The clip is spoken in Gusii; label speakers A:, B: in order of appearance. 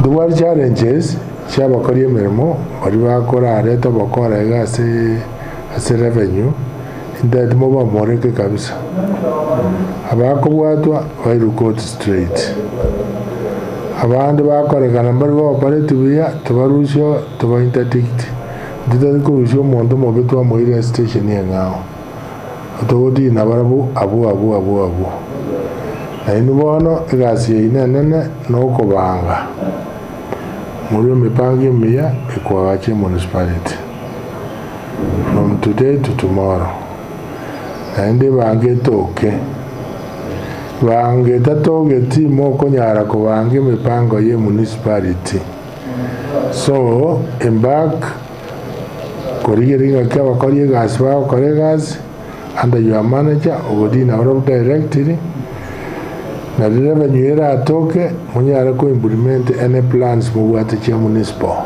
A: Ntobwate challenges chiabakori emeremo baria bakorareta obokora iga ase ase revenue, intagete mobamoreke kabisa. Abakobwatwa bairwe court straight. Abande bakorekana mbari go-operate buya, tobarusie toba interdict. Ntitari korusia omonto omobe twamoira estation eng'ao. Togotiga nabarabwo abwo abwo abwo abwo. Nainwe bono egasi yaino enene nokobanga morue emipango emiya ekoagacha emunicipality from today to tomorrow. Naende ebange etoke, bange etatogeti mokonyara kobanga emipango ya emunicipality. So embark korigereria ng'aki abakori egasi bagokora egasi under your manager ogodeal nabarabwo directly, nari revenue eratoke monyare ko implement any plans mobwate chia municipal.